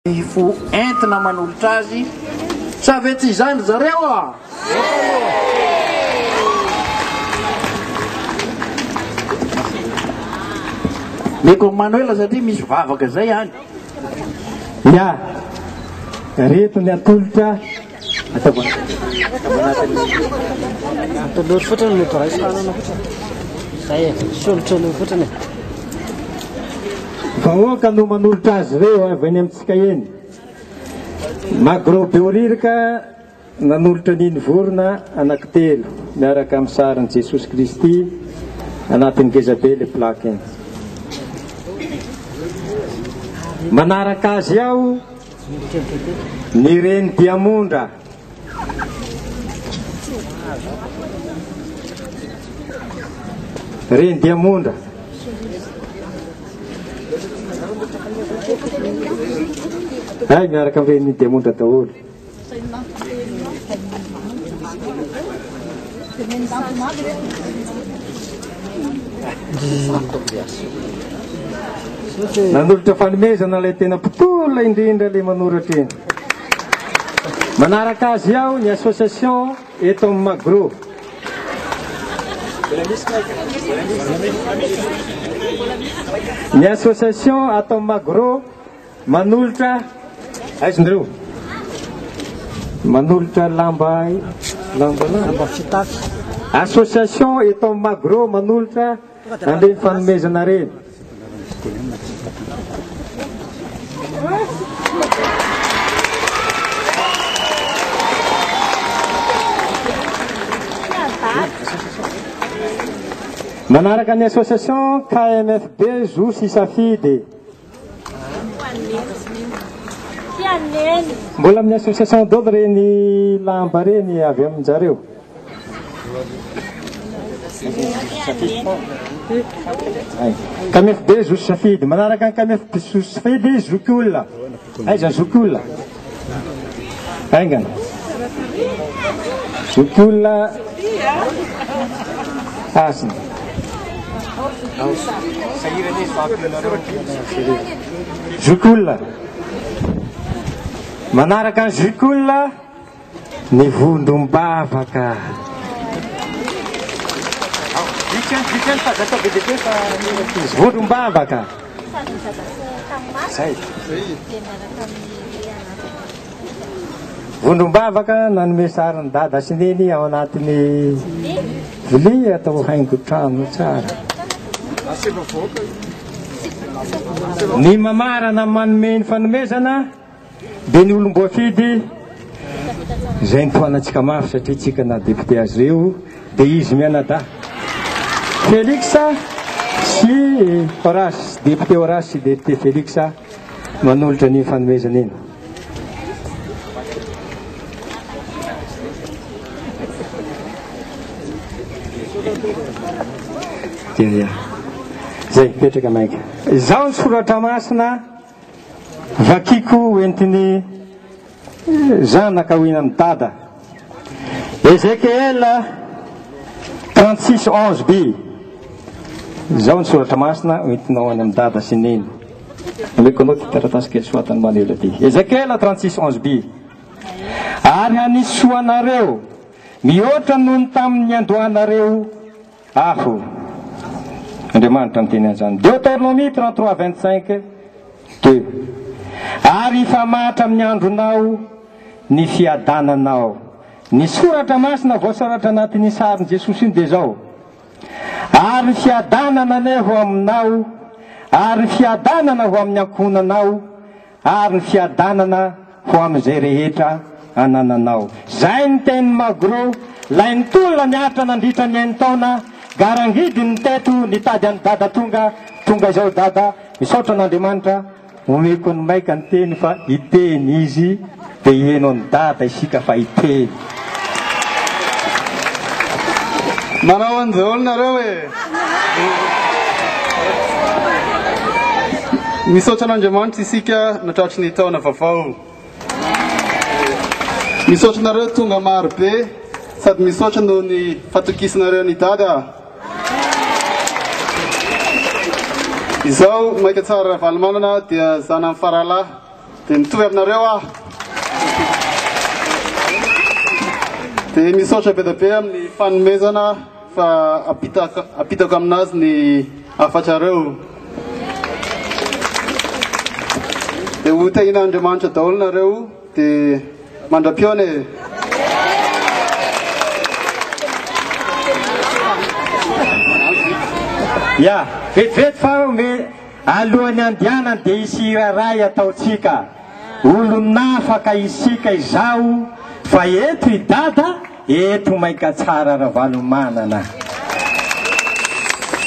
Ny fo entina manolotra azy, sa ve tsy izany ry zareo a? Meko amin'i Manoela satria misy vavaka izay any. Ya, reto ny atolotra ataovy anatin'ny. Atolory fotsiny mety raiso tanana fotsiny. Zay e, solotsolony fotsiny e. Vahoaka no manolotra azy ireo avy eny amintsika eny. Magro Behoririka nanolotra an'iny vorona anankitelo miaraka amin'ny sarin'i Jesosy Kristy anatin'ny ngezabe ilay plaque iny. Manaraka azy ao ny reny diamondra. Reny diamondra. Hay miaraka amin'ny reny diamondra daholo. Nanolotra fanomezana ilay tena mpitolona indrindra ilay manoratra iny. Manaraka azy ao ny association eto amin'ny Magro. Ny association ato amin'ny Magro manolotra aiza nareo? Manolotra lamba lamba lamba fitafy. Association eto amin'ny Magro manolotra an'ireny fanomezana ireny. Manaraka ny association KMFB Zo sy Safidy. Mbola amin'ny association daholo ireny lamba ireny avy amin-jareo. KMFB zo sy safidy. Manaraka ny KMFB zo sy safidy, zokiolona. Aiza ny zokiolona? Haingana. Zokiolona hasina. Zokiolona. Manaraka ny zokiolona. Ny vondrom-bavaka. Vondrom-bavaka. Zay. Vondrom-bavaka nanome sarin'i Dada sy Neny ao anatin'ny vilia atao haingon-trano tsara. Ny mamarana manome ny fanomezana. Dia ny olom-boafidy izay nitohanantsika mafy satria tsika na député azy ireo dia izy mianadahy Félix sy Horace, député Horace sy député Félix manolotra an'iny fanomezana iny. Dia zay mipetraka maika. Izao ny soratra masina Vakiko ho entin'ny zanaka ho eny amin'i Dada. Ezekiel 36 11 b. Izao ny soratra masina ho entinao any amin'i Dada sy Neny. Omeko anao ity taratasy kely soratan'i Manuel ity. Ezekiel 36 11 b. Ary hanisy soa anareo mihoatra noho ny tamin'ny niandohanareo Aho. Andriamanitra miteny an'izany. Deoteronomia 33 25 2. Ary hifamatra amin'ny andronao ny fiadananao. Ny soratra masina voasoratra anatin'ny sarin'i Jesosy iny dia izao. Ary ny fiadanana anie ho aminao, ary ny fiadanana ho amin'ny ankohonanao, Ary ny fiadanana ho amin'izay rehetra anananao. Zay ny tenin'i Magro, lay nitolona niaritra nandritra ny enin-taona, garangidy ny teto nitady an'i Dada tonga, tonga izao Dada, misaotra an'Andriamanitra, omeko an'i Maika ny teny fa hiteny izy dia hiheno an'i Dada isika fa hiteny. Manao an'i daholo nareo e! Misaotra an'Andriamanitra isika natratry ny taona vaovao. Misaotra anareo tonga maro be sady misaotra noho ny fatokisanareo an'i Dada. Izaho Maika Tsara Ravalomanana dia zanany faralahy. Dia mitovy aminareo aho. Dia misaotra be dia be amin'ny fanomezana fa apitaka apitako aminazy ny hafatrareo. Dia ho tahian'Andriamanitra daholo nareo dia mandra-pihaona e. Ya, vetivety fa ome alohan'ny andehanany dia hisy hira iray ataontsika. Olon'afaka isika izao fa eto i Dada, eto Mainkatsara Ravalomanana.